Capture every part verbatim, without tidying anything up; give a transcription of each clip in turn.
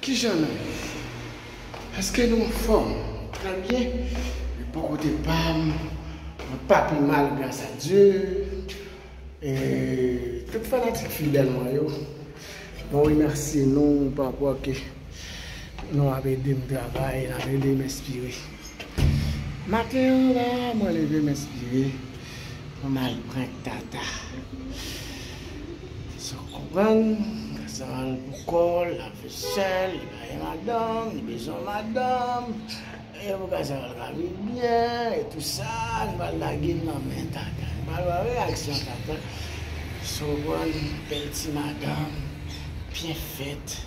Kijan nou ye? Èske nou anfòm? Trè byen. Bò kote pa m, mwen pa pi mal, gras a Dye. E tout fanatik fidèl mwen yo, mwen remèsye nou pa rapò ke nou ap ede m travay, n ap ede m enspire. Maten an la, mwen leve m enspire. Mwen al prank Tata. Sa w konprann? Sa al pou kò l, lavesèl, li pa gen madanm, li bezwen madanm. E pou ka sa al ka viv byen, e tou sa, nou pral lage l nan men Tata. Nou pral wè reyaksyon Tata. Sa w konprann? Bèl ti madanm, byen fèt.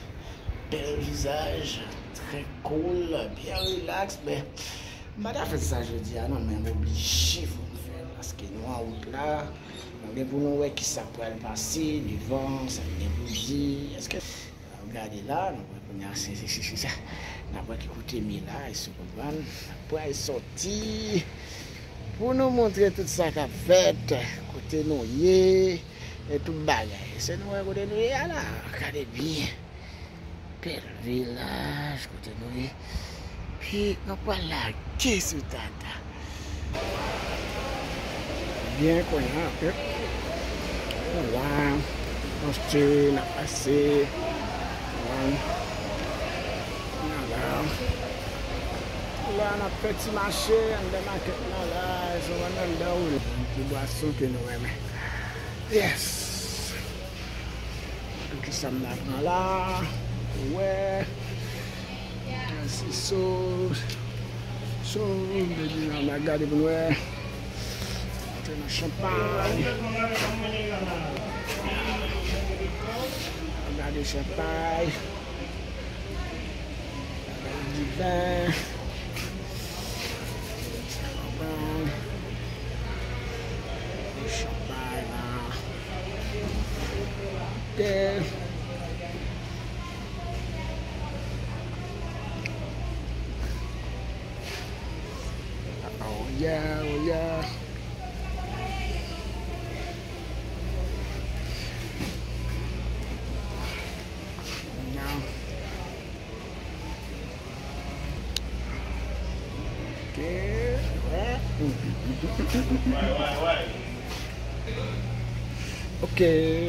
Bèl vizaj, trè cool, byen rilaks, men m pa ta fè sa jodi a non, men m oblije fò m fè l, paske nou an wout la, nou gen pou nou wè kisa k pral pase devan, sa n gen pou di, èske, n ap gade la, n ap wè kounye a, se, se, se, se sa, n ap wè ki kote m ye la, èske w konprann, n ap pral sòti pou nou montre tout sa k ap fèt, kote nou ye, e tout bagay, èske nou wè kote nou ye a la, gade byen. Bèl vilaj kote nou ye. Pi nou pral lage sou Tata. Byen kounye a, ok. Nou la, nou still n ap pase. Nou la. La n ap fè ti mache anndan makèt la la, se anndan wi. Ti bwason ke nou renmen. Yes. Kisa m ta pran la? Wè. Se so, so, baby, nou al gade pou n wè. Antre nan chanpay. Gade chanpay. Diven. Chanpay. Chanpay la. Tè. Oh yeah, oh yeah. Ok, wè. Ok,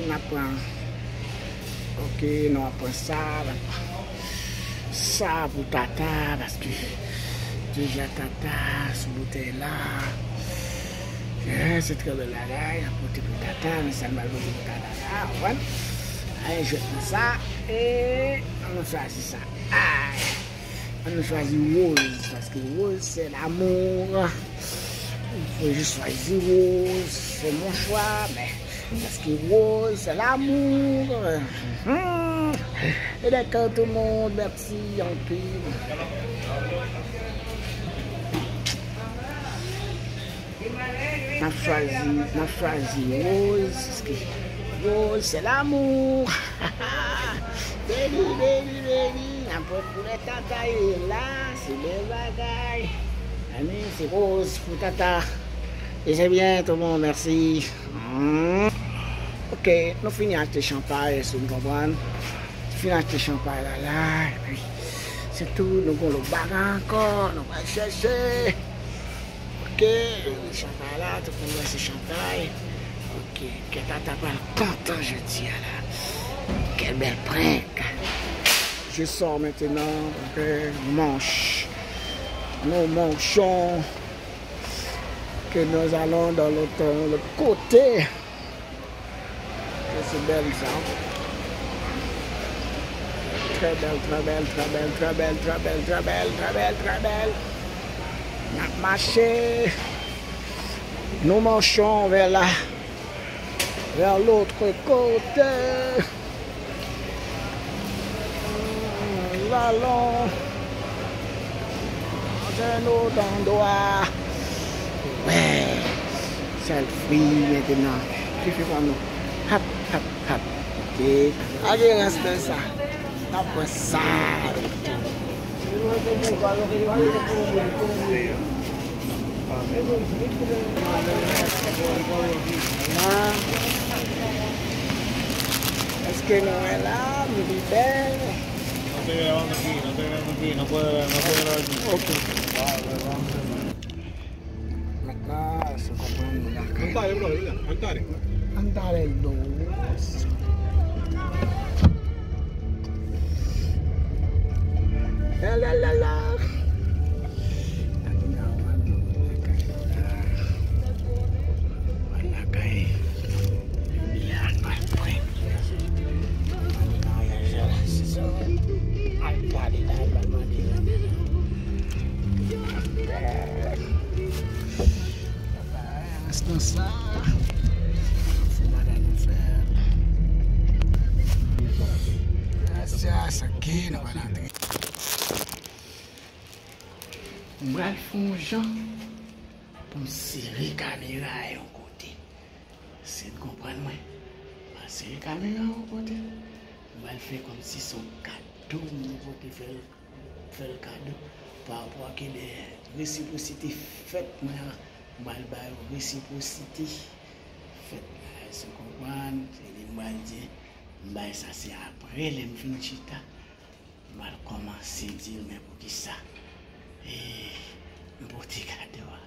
n ap pran. Ok, nou ap pran sa, n ap pran sa pou Tata, paske deja Tata sou boutèy la. Eh, se trè bèl bagay, n ap pote pou Tata, men sa n pral pote pou Tata la, w konprann? Ay, jwèt nan sa, e ann chwazi sa. Ay! Ann chwazi woz, paske woz se l'amour. Faut je choisi rose, c'est mon choix, mais parce que rose, c'est l'amour. Mhm. E dakò tout moun, mèsi anpil. N ap chwazi, n ap chwazi woz, paske woz se l'amour. Beni, beni, beni. N ap wè koulè Tata ye la, se bèl bagay. Ani, se woz pou Tata. E se byen, tout moun, mèsi. Hmm. Ok, nou fini achte chanpay, si nou konprann. Fini achte chanpay la la, epi se tou, nou gon lòt bagay ankò, nou pral chèche. Ok, chanpay la, tout moun wè se chanpay. Ok, kè Tata pral kontan jodi a la. Quel bel prank. Je sors maintenant, ok, manche. Nous manchons. Que nous allons dans l'autre, l'autre côté. Se bèl sa. Trè bèl, trè bèl, trè bèl, trè bèl, trè bèl, trè bèl, trè bèl, trè bèl. N ap mache. Nous marchons vers la, vers l'autre côté. Nous allons dans un autre endroit. Ouais. Selfie maintenant. Ki fi pa nou? Hap, hap, hap. Ok. Ake rans nan sa. N ap pran sa. La. Èske nou wè la? Nou pi bèl. Ok. Maintenant, se konprann nou lakay. Ann tale, ann tale. Ann tale dos. La, la, la, la. Lakay. Enstans la, fò bagay nou fè. Sa, sa ki nou pral antre. M pral fè yon jan pou m sere kamera a yon kote. Si n konprann mwen, m pral sere kamera a yon kote. M pral fè kòmsi se yon kado m te pote fè l, fè l kado. Pa rapò ke lè resipwosite fèt mwen an, m pral ba yo resipwosite fèt mwen an. Èske w konprann? Se li m pral di, m bay sa se apre lè m fin chita. M pral kòmanse di l, men poukisa, eh, m pote kado a.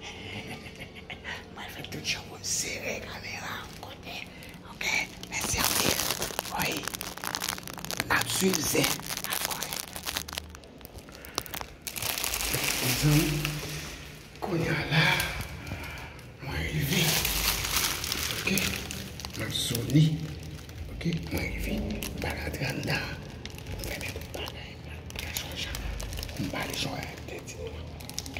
M pral fè tout jan pou m sere kamera a yon kote. Ok? Mèsi anpil. Wi. N ap swiv zen. Dakò. Mezanmi, kounye a la, mwen rive. Ok? M ap sone. Ok? Mwen rive. M pa ka antre anndan. M fèmen tout bagay. M pa ka chanje. M pale jan w tèt mwen. Ok?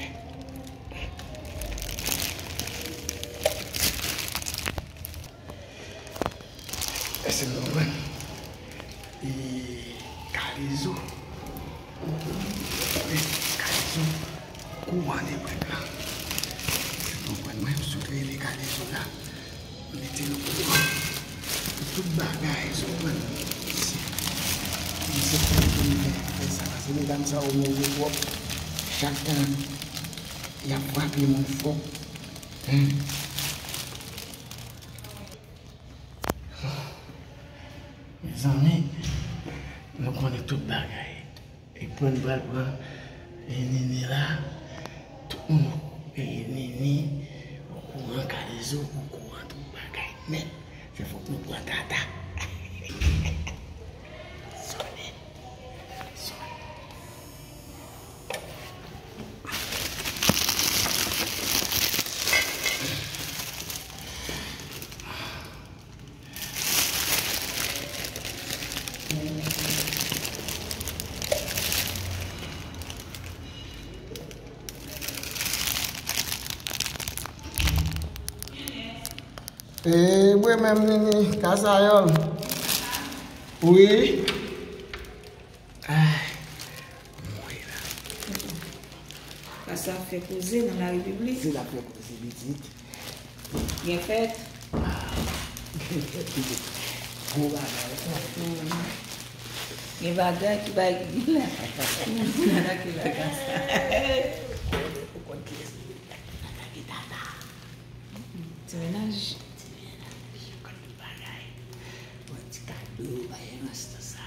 Èske nou konprann? E kalezo. Wi, kalezo. Kouran te prèt la. Ou konprann mwen, m sot rele kalezo la. M mete l okouran. Tout bagay, ou konprann. Se, se pou nou fè sa, paske medam sa yo move twòp. Chak tan, y ap frape moun fò. Hmm. Mezanmi, nou konnen tout bagay. E pran, n pral pran, e, Nini la. Tout moun, e, Nini, okouran, kalezo, okouran, tout bagay nèt. Se fòk nou pran Tata. Sonnen. Sonnen. E mwen menm, Nini, Kasayòl. Wi. Ay, mwen la. Kasa ap fè koze nan la repiblik. Se l ap fè koze pitit. Byen fèt. Ah, gen fèt pitit. Gwo bagay, wi. Mhm. Gen bagay ki bay ki la. Ki la, ki la, Kasa. Ou konn kiyès ki atake Tata. Ti mennaj. Ti mennaj. Konn tout bagay. Bon, ti kado, bay enstans sa.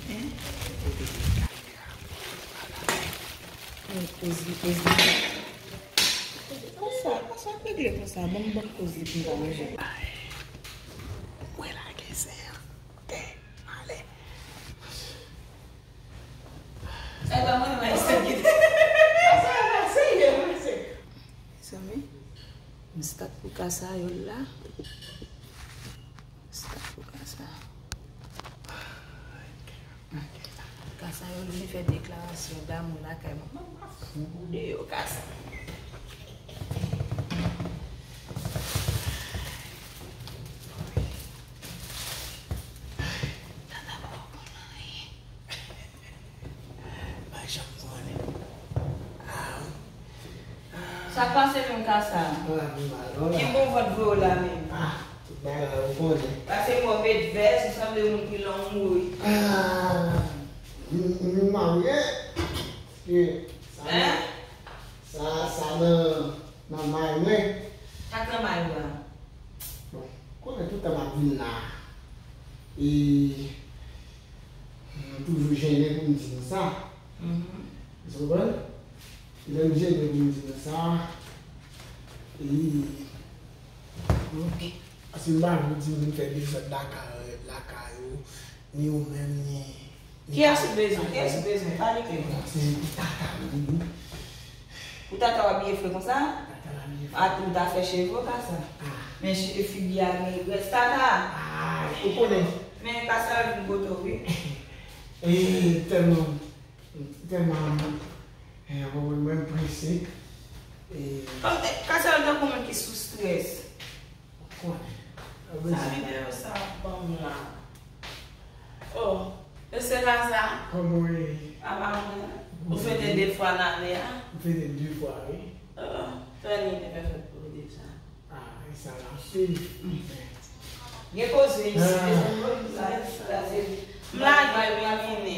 Hein? Koz li, koz li. Konsa, konsa, regle konsa. Ban m, ban m koz li pou m ka manje. Ay. Mwen lage zen an. Tè, ale. Sa e pa mwen menm Ayisyen ki te. Sa e pa serye, mwen se. Mezanmi, m start pou Kasayòl la. M start pou Kasa. Ok. Kasayòl vin fè deklarasyon damou lakay mwen. Mwen pa fou de yo, Kasa. Tata pa konn anyen. Pa janm konnen. Ah. Sa k pase menm Kasa? Ah, m mal, wala. Ki bon vant vre w la menm? Ah, tout bagay ou konnen. Pase m wè w met vès, ou sanble moun ki long wi. Ah, m, m marye. Sa, hein? Sa, sa nan, nan may mwen. Sa k nan may ou a? Bon, konnen tout tan m ap vin la. E m toujou jennen pou m di nou sa. Ou konprann? Lè m jennen pou m di nou sa, e, paske m pa vle di m vin fè dezòd lakay, lakay ou, ni ou menm, ni, ni Kiyès ou bezwen? Kiyès ou bezwen? Pale klè. Se pou tata m, wi. Pou tata w abiye fre konsa? Tata l abiye fre. A, ou ta fè cheve w konsa. Men che-, figi a gen grès tata. A, ou konnen. Men kasa vin kote w, wi. E tèlman, tèlman, e, mwen, mwen prese. E Kasa tankou moun ki sou strès. Ou konnen. Sa videyo sa ap ban m la. Oh, e se la sa? Kòman w ye? Apa mwen? Ou fete de fwa nan ane a? M fete de fwa, wi. Oh, fè ni te fè fèt pou ou deja. Ah, e sa l ap swiv. Gen koze isi, mezanmi, sa, sa, se m lage wi, m vini.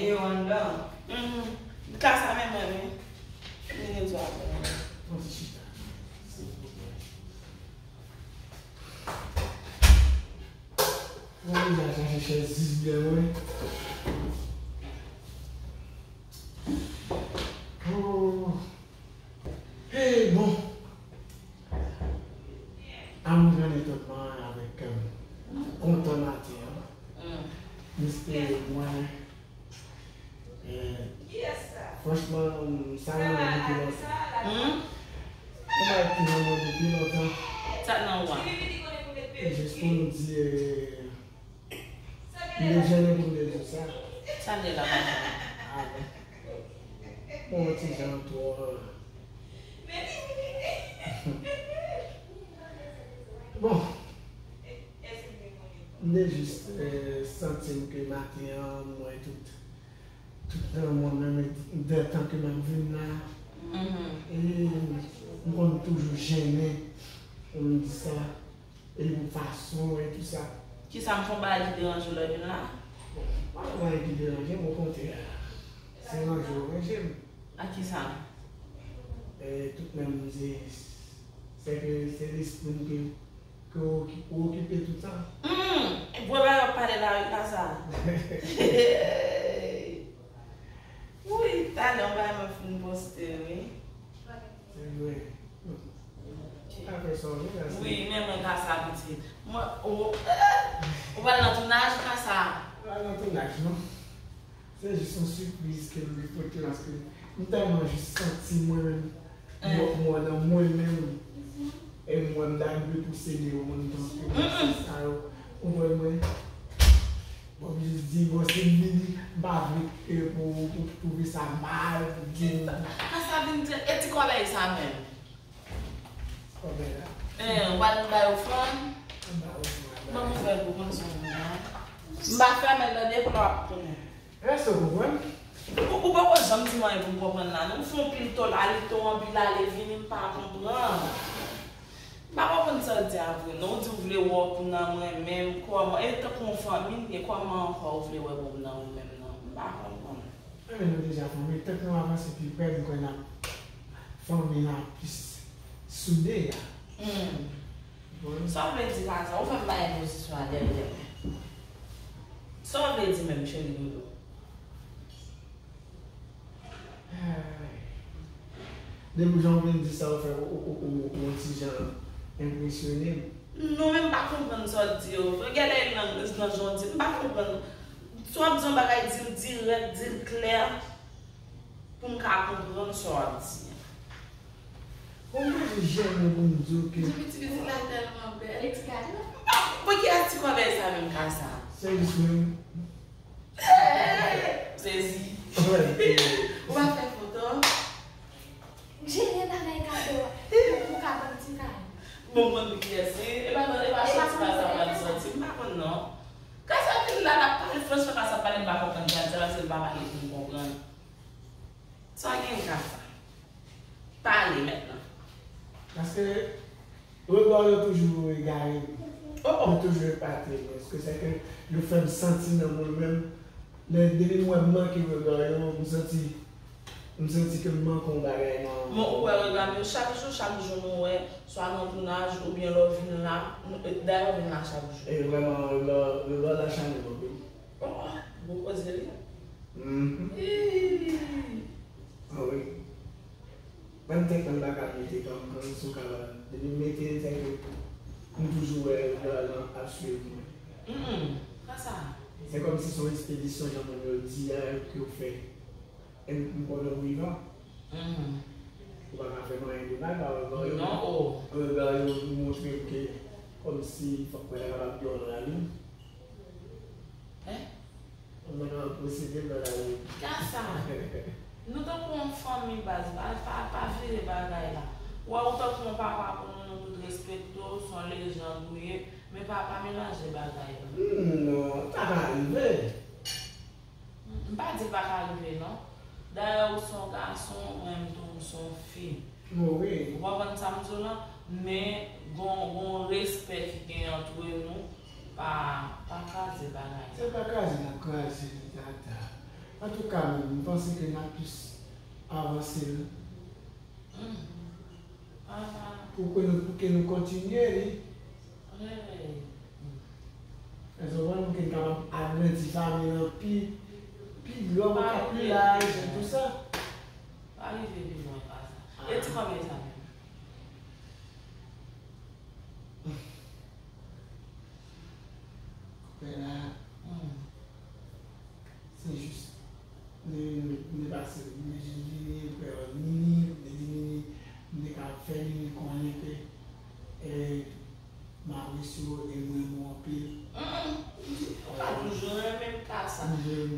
Mhm. Kasa men mwen, wi. Vini di w apre. Mwen ti chita. Silvouplè. Mwen deja chache chèz dis byen lwen. Oh. Hey, bon. Ann gade tèt mwen avèk, euh, kontan maten an. Paske mwen, eh, franchman, sa nan mwen depi lontan. Hmm? Sa nan mwen depi lontan. Sa nan ou a? E jis pou m di, eh, m te jennen pou m te di w sa. Sa m te la pa fè? Ah, bon. Bon, ti jan twò. Bon. M te jis, eh, santi m ke maten an, m wè tout, tout nan mwen menm, de tan ke m ap vin la. Mhm. E m konn toujou jennen pou m di sa. E pou fason e tou sa. Kisa m fè yon bagay ki deranje w lè w vin la? Bon, pa gen anyen ki deranje m, okontrè. Se ranje w ranje m. Ak kisa? E tout menm se, se ke se lespri m ke, ke w oki-, w okipe tout sa. Hmm, vre bagay w ap pale la wi, Kasa. Wi, talè yon bagay mwen fin poste wi. Se vre. Ou ka fè sa w vle, Kasa. Wi, men mwen Kasa pitit. Mwen, ou, eh, ou pral nan tounaj, Kasa? M pral nan tounaj, non. Se jis yon sipriz ke m te pote, paske m tèlman jis santi mwen menm, m wè nan mwen menm, e m wè m ta dwe posede yo, mwen, m panse se sa yo. Ou konprann mwen? Bon, m jis di, bon, se li, m pa vle ke pou, pou twouve sa mal, pou di m. Kasa vin trè, e ti kòlèy sa menm. Kòlèy la. Eh, ou pa vin bay ofrann? M ba ofrann. Ban m ouvè l pou konn si w konn. M pa fèmen l nan de pou w ap konnen. Èske w konprann? Ou, ou poko janm di m anyen pou m konprann la, non. Ou fè yon pil tòl, ale to anpil, ale vini, m pa konprann. M pa konprann sa w di a vre, non. Ou di w vle wè w pou nan mwen menm, kòman? E tankou yon fanmi, e kòman ankò ou vle wè pou nan ou menm, non? M pa konprann. Enben, nou deja fanmi. Tank nou avanse pi prè, m kwè n ap fanmi an ap plis soude a. Hmm. Bon. Sa w vle di, Kasa? Ou fè m bay pozisyon a dèyè men. Sa w vle di menm, cheri doudou? Ay. Depi jan w vin di sa, ou fè, ou, ou, ou, ou, ou yon ti jan enpresyone m. Non, men m pa konprann sa w di yo. Gade lang nan jan w di. M pa konprann. Si w ap di yon bagay, di l dirèk, di l klè, pou m ka konprann sa w ap di. Bon, m toujou jennen pou m di w ke. Depi ti pitit la tèlman bèl. Li ti gade la. Bon, kiyès ti kòlèy sa menm, Kasa? Se jis mwen. Sezi. Ou pa fè foto? Jennen bagay kado a. Ou ka ban m ti kado. Bon, mwen di kiyès li. E pa, e pa chak ti kasa pral sòti. M pa konn non. Kasa vin la, l ap pale franchman, kasa pale, m pa konprann sa l di a, paske l pa pale pou m konprann. Sa gen, Kasa? Pale mentnan. Paske rega w yo toujou egare m. Oh, oh. Yo toujou epate m. Èske se ke yo fè m santi nan mwen menm, lè depi m wè m manke rega w yo, m santi, m santi ke m manke yon bagay nan. Men ou wè rega m yo chak jou, chak jou nou wè, swa nan tounaj oubyen lè w vin la, nou, dayè w vin la chak jou. E vrèman, rega, rega w la chanje m anpil. Mete kòm, kòm sou kabann. Depi m mete l, se ke m toujou wè lajan ap swiv mwen. Mm, kasa. Se kòmsi se yon ekspedisyon, jan moun yo di a, ke w fè. E m konnen w vivan. Mm. Ou pa ka fè m anyen de mal, pa wè, non, o. Rega yo montre m ke kòmsi fòk mwen ta kapab di w nan lavi. Hein? Mwen nan posede nan lavi. Kasa. Nou tankou yon fanmi baz, pa, pa, pa vire bagay la. Wè ou tankou yon papa pou nou, nou tout respekte w, se yon lejand ou ye, men pa, pa melanje bagay la. Hmm, non, sa ka rive. M pa di l pa ka rive, non. Dayè, ou se yon gason, mwen menm tou, m se yon fi. Wi. Ou konprann sa m di w lan? Men, gon, gon respè ki gen antre nou, pa, pa kraze bagay. Se pa kraze n ap kraze li, tata. Antouka, menm, m panse ke n ap plis avanse l. Hmm. Papa. Pou ke nou, pou ke nou kontinye li. Hey. Èske w konprann, pou ke n kapab agrandi fanmi an pi, pi gran, pou ka pi laj, e tou sa. Pa rive pi lwen pase sa. E ti kòb sa menm? Koupè la. Hmm. Se jis. Li, li pase, li vini, frè Nini, li vini, li ka fè Nini konnen ke, e, m apresye w e m renmen w anpil. Mm, mm. Ou pa toujou renmen m ka sa.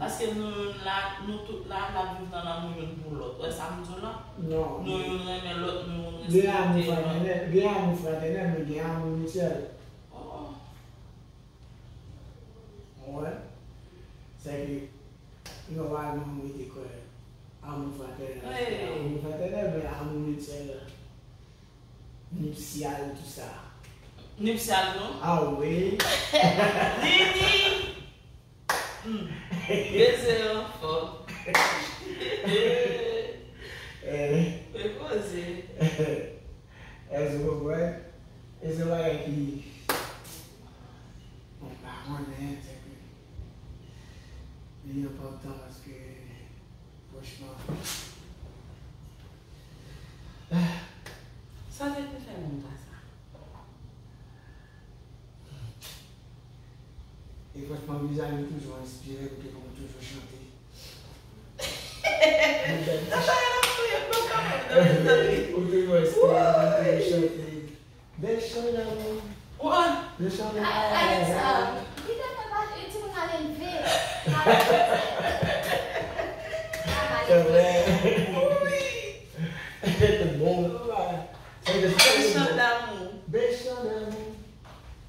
Paske nou youn la, nou tout la, n ap viv nan lanmou youn pou lòt. Wè sa m di w lan? Non. Nou youn renmen lòt, nou youn respekte lòt. Gen amou fratènèl, gen amou fratènèl, men gen amou mityèl. Oh, oh. Ou konprann? Sèke, nòmalman, mwen te kwè amou fratènèl, se amou fratènèl, men amou mityèl la, nipsyal, tou sa. Nipsyal, non? Ah wi. Nini! Hmm. Beze an fò. Eh. E poze. Èske w konprann? E se yon bagay ki, bon, m pa konnen, se ke li enpòtan paske, franchman, sa te pou fè moun sa. E franchman, vizaj ou toujou enspire m, ke pou m toujou chante. Ou toujou enspire m, ou toujou chante. Bèl chan damou. Bèl chan damou. Li te fè pa, e timoun mal elve. Se vre. Wi. Bon, papa. Bèl chan damou. Bèl chan damou.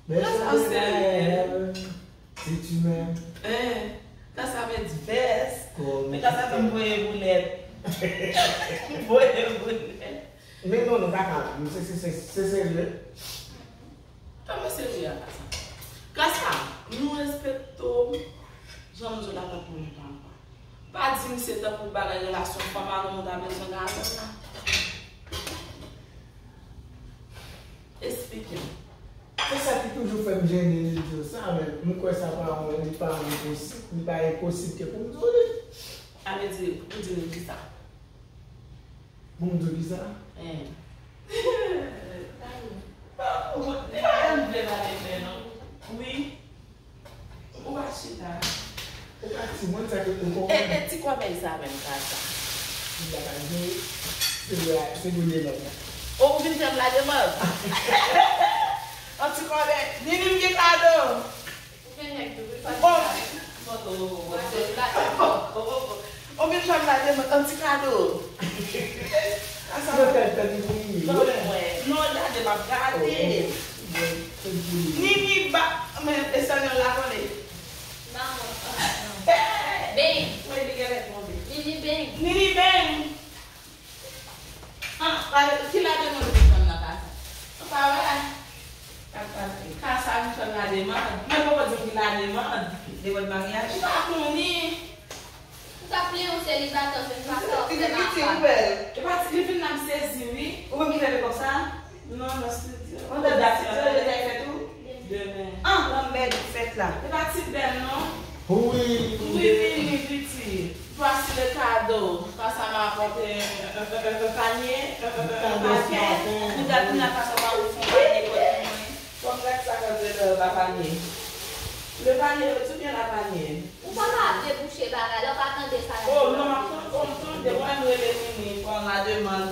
Bèl chan damou. Si tu m'aimes. Hein, kasa met vès. Men kasa fè m voye boulèt. M voye boulèt. Men non, nou pa ka, se, se, se, se serye. Kòman serye a kasa? Kasa, nou respekte w. Jan m di w la, tankou yon papa. Pa di m se tankou bagay relasyon fanm a nou, nou ta bezwen gason la. Esplike m. Se sa ki toujou fè m jennen de di w sa, men m kwè sa pa yon, li pa enposib, li pa enposib ke pou m di w li. A vle di, pou di m kisa? Pou m di w kisa? Hein. Li pa janm vle pale men non. Wi. Ou pa chita. Ou pa ti moun sa ke ou konprann. E, e ti kòbèy sa menm kasa. Li pa ka jwe. Se vre, se vre li menm la. Ou vin fè m lademann. An ti kòbèy. Nini m gen kado. Ou gen nèg tou, wi, pa di sa. Ou vin fè m lademann, an ti kado. Asa mwen fè l fè li wi. Non, gade, m ap gade. Nini ba, men Espanyòl la konnen. Bang. Mwen li genlè tonbe. Nini bang. Nini bang. Ah, pa, ki lademann ou te fè m nan kasa? Ou pa wè? Kasa, kasa vin fè m lademann. Mwen poko di m ki lademann. Demann maryaj. Ou pa konnen. Ou t ap plenyen w selibatè, se pa sa w fè nan afè. Li pa ti, li vin la m sezi, wi. Ou menm ki leve konsa? Non, nan estidyo. Ou dat estidyo, yo te fè tou? Demen. Ah, lanmèd ou fèt la. Se pa ti bèl, non. Wi, wi, wi, wi, piti. Voici le cadeau. Kasa m apòte un, un, un, un panier, un, un, un paquet. Pou dat mwen la, Kasa pa ouvri yon paniye pou mwen. Fò m gad sa k antre nan la paniye. Le panier, tu viens la paniye. Ou pa ka ap debouche bagay la, ou pa tande sa. Oh, non, m ap tande, oh, m tande, mwen menm rele Nini, fò m la demann.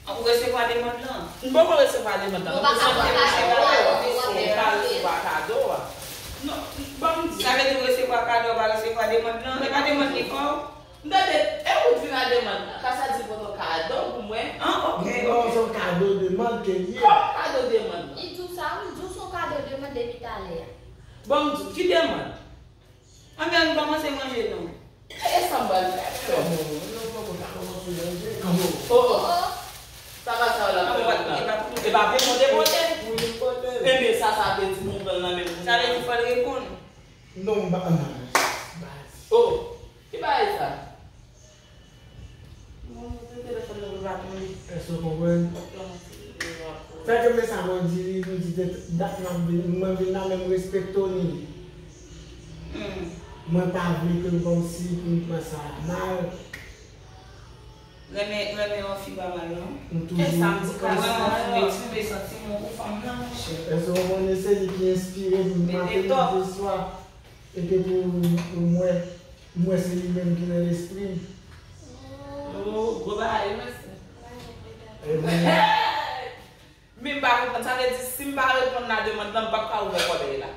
Ou resevwa demann lan? M poko resevwa demann lan. Ou pa ka pran kado a, ou pa resevwa kado a. Non, ban m di. Sa vle di ou resevwa kado a, ou pa resevwa demann lan? E pa demann li fè w? M tande, e ou t vin a demann lan. Kasa di pote yon kado pou mwen. Ah, ok. Non, se yon kado demann ke l ye. Kòman kado demann lan? Li di w sa, wi, li di w se yon kado demann depi talè a. Ban m di w, ki demann? Anben, ann kòmanse manje non. E sa m pral fè? Kòman? Non, non, non, pa kòmanse manje. Kòman? Oh, oh. Sa pa sa w la pran la. E pa pou nou depote. Enben, sa, sa vle di nou pran l nan men moun. Sa vle di fò l reponn. Non, m pa, ah, baz. Oh, ki bagay sa? Èske w konprann? Fè ke men sa mwen di li, m di dat m ap vin, mwen vin la, men m respekte w, Nini. Mwen pa vle ke l kòmsi pou m pran sa mal. Renmen, renmen yon fi pa mal, non. M toujou. E sa m di, ka mwen, mwen, mwen eksprime santiman pou fanm nan, monchè. Èske w konnen se li ki enspire m maten, midi, swa? E ke pou, pou mwen, mwen se li menm ki nan lespri m. Oh, gwo bagay, wi, mesye. E mwen. Men m pa konprann. Sa vle di, si m pa reponn la demann lan, m p ap ka ouvè kòbèy la.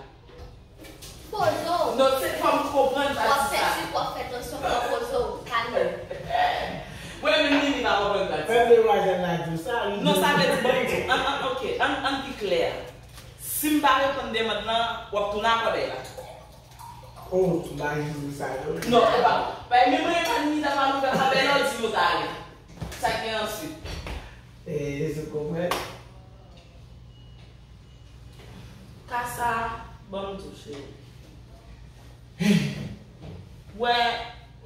Poze w. Non, se fò m konprann pati sa. W ap fè trik, w ap fè tansyon, w ap poze w, kalme w. Mwen menm, Nini pa konprann pati sa. Menm demwazèl la di w sa, li di. Non, sa vle di, bon, m di w, an, an, ok, an, ann pi klè. Si m pa reponn demann lan, w ap tounen a kòbèy la. Oh, m pa janm di sa, non. Non, e pa. Paske menm mwen, e pa ni ta pa ouvè kòbèy la, w di nou ta ale. Sa k gen answit? E, se konprann. Kasa, ban m di w, cheri. Wè,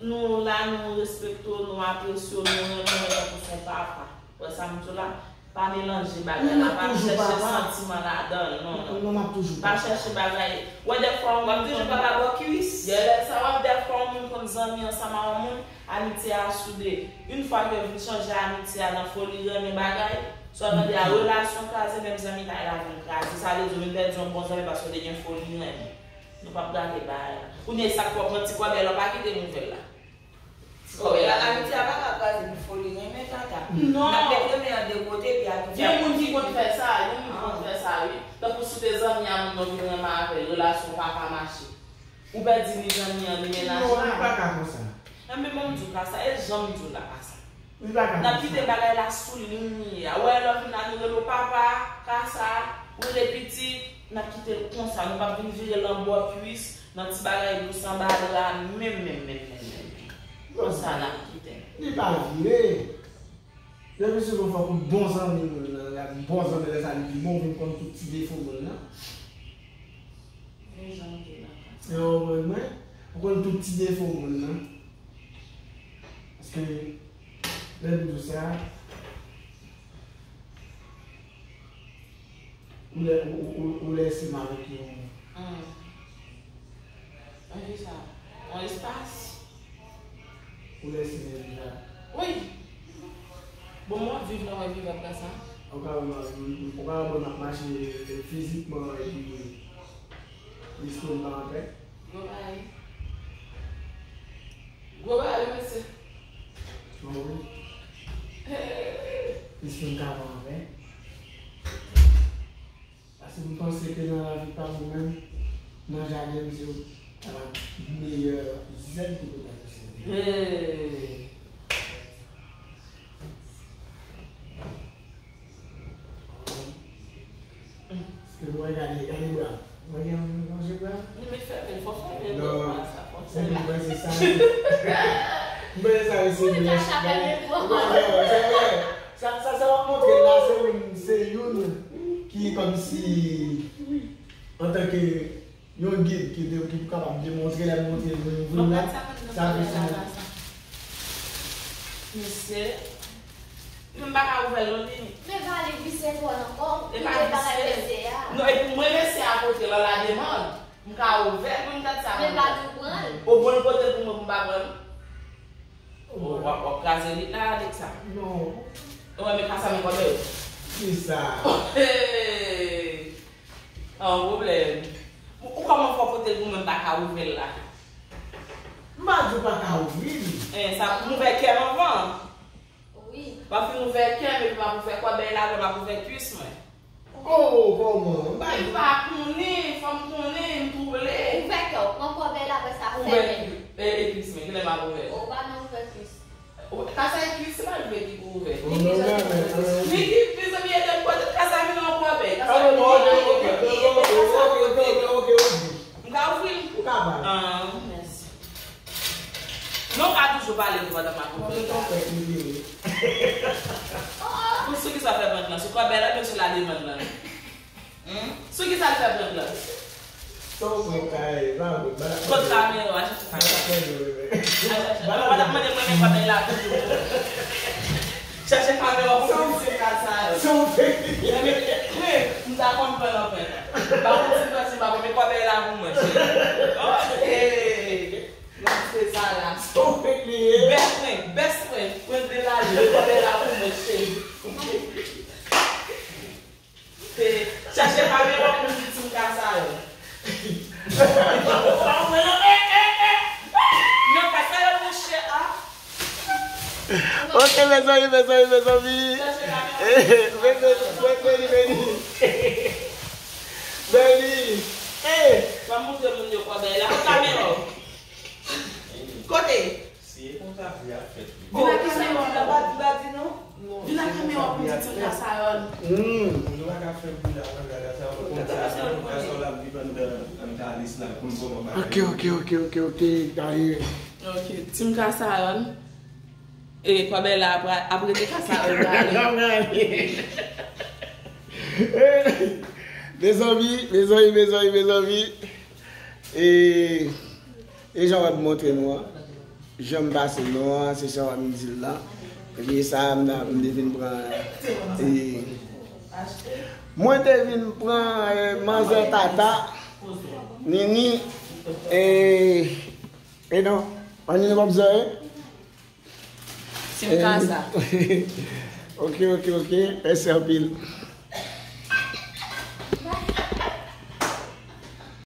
nou la, nou respekte w, nou apresye w, nou renmen w tankou se yon papa. Wè sa m di w la? Pa melanje bagay la, pa chèche santiman ladan l, non, non. Non, m ap toujou papa. Pa chèche bagay. Wè, dèfwa yon moun konn... W ap toujou papa bò kwis. Yè, lè sa w ap, dèfwa yon moun konn zanmi ansanm a yon moun, amitye a soude. Yon fwa ke yo vin chanje amitye a nan foli renmen bagay, sa w ap tande a relasyon kraze, menm zanmitay la vin kraze. Sa vle di w vin pèdi yon bon zanmi paske w te gen foli renmen. Nou p ap gate bagay la. Kounye a, sa k fè w pran ti kòbèy la, w pa kite nouvèl la. Ti kòbèy la, amitye a pa ka kraze pou foli renmen, tata. Non. N ap met renmen an de kote, epi ap gen moun ki konn fè sa, gen moun ki konn fè sa, wi. Tankou si w te zanmi a moun nan, w vin renmen avè l, relasyon w pa ka mache. Ou pèdi ni zanmi an, ni mennaj la. Non, li pa ka konsa. Enben, ban m di w Kasa, e jan m di w la Kasa. Li pa ka konsa. N ap kite bagay la sou liy li ye a. Ou wè, lè w vin la, nou rele w papa, Kasa, ou rele pitit, n ap kite l konsa. Nou p ap vin vire l an bò kwis, nan ti bagay dous anba dra, menm, menm, menm, menm, menm. Konsa n ap kite l. Li pa vire. Depi sou bon, fòk ou bon zanmi moun nan, lè bon zanmi, lè sa li pi bon, ou vin konn tout ti defo moun nan. Men jan w ye la, Kasa. Ou konprann mwen? Ou konn tout ti defo moun nan. Paske, lè m di w sa, ou lè, ou, ou, ou, ou lèse m avèk yon... Hmm. Yon ki sa? Yon espas? Ou lèse m deja. Wi. Bon, mwen ap viv nan, mwen viv ap Kasa. Ou ka wè m ap, ou ka wè mwen ap mache fizikman epi lespri m pa anpè. Gwo bagay. Gwo bagay, mesye. Bon, wi. Lespri m ka pa anpè. Paske m panse ke nan lavi pa m ou menm, nan jaden m se ou ta meyè zèb ki pou ta posede. Hey! Paske mwen gade, gade bra m. Mwen gen yon je bra m. Non, men fèmen, fò fèmen bra sa, fò fèmen. Epi mwen se sa. Mwen se sa, se byen. Ou pa fèmen bra. Sa, sa, sa w ap montre la, se youn, se youn ki kòmsi antanke yon gid ki de, ki pou kapab demontre lè l montre nou yon vre nèg, sa vle di. Mesye, m pa ka ouvè l non, Nini. Men pa li visye twò nan kò w, kite bagay mesye a. Non, epi mwen mesye a pote l an la demann, m ka ouvè l pou m gad sa. Men pa di w pran l. Ou bon l pote l pou mwen pou m pa pran l? W ap, w ap kraze lit la, Alexa. Non. Ou wè, men ka sa, men kòmè. Ki sa? Hey! An pwoblèm. Ou, ou kòman fè w pote l pou mwen, m pa ka ouvè l la? M pa di w pa ka ouvri l. Eh, sa pou m ouvè kè m anvan. Wi. W ap fin ouvè kè m, epi m ap ouvè kòbèy la, apre m ap ouvè kwis mwen. Oh, kòman? M pa di. M pa konnen, fò m konnen, m twouble. Ouvè kè w, pran kòbèy la, apre sa, fèmen l. Ouvè, e, e kwis mwen, kilè m ap ouvè? Ou pa nan ouvè kwis. Kasa e kwis, se pa l vle ki pou ouvè. Niki, mezanmi, ede m pote kasa vin nan kòbèy. Kasa vin nan kòbèy. M ka ouvri l? Ou kapab. Ah, mèsi. Non, ka toujou pale tou pandan m ap ouvri l. Pou sou ki sa fè vant lan? Sou kòbèy la, men sou la demann lan. Hmm? Sou ki sa l fè vant lan? Son mwen kay, pa vre, ba. Kot kamera, a chache kamera. A chache. Mwen pa t ap mande mwen men kòbèy la toujou. Chache kamera pou m di se ka sa yo. Son fake. Mwen, m ta konn pran nan pen. Pa konn si m pran si m pa pran, men kòbèy la pou mwen, cheri. Oh, hey. Mwen se sa la. Son fake li ye. Best friend, best friend. Mwen de la, kòbèy la pou mwen, cheri. Te chache kamera pou m di ti m ka sa yo. Non, pa sa yo, monchè, a. Ok, mezanmi, mezanmi, mezanmi. Chache kamera. Eh, veni, veni, veni. Veni. Eh. M ap montre moun yo kòbèy la. Kamera. Kote? Si e konsa vi a fèt. Vin ak kamera, m pa di, m pa di non. Vin ak kamera pou m di ti m ka sa yo. Hmm. Nou pa ka fè bri la, nan gade sa, ou konn sa, gason l ap viv anndan, anndan kalis la, konn kòman bagay. Ok, ok, ok, ok, ok, gaye. Ok, ti m ka sa yo. E kòbèy la ap, ap rete ka sa yo. Mezanmi, mezanmi, mezanmi, mezanmi. E, e jan w ap montre nou an. Jan m pase non an, se sa w ap di l lan. Epi sa, m nan, m te vin pran, e, mwen te vin pran, e, manzè Tata, Nini, e, e non, an Nini w ap zòrye? Ti m ka sa. Ok, ok, ok. Mèsi anpil.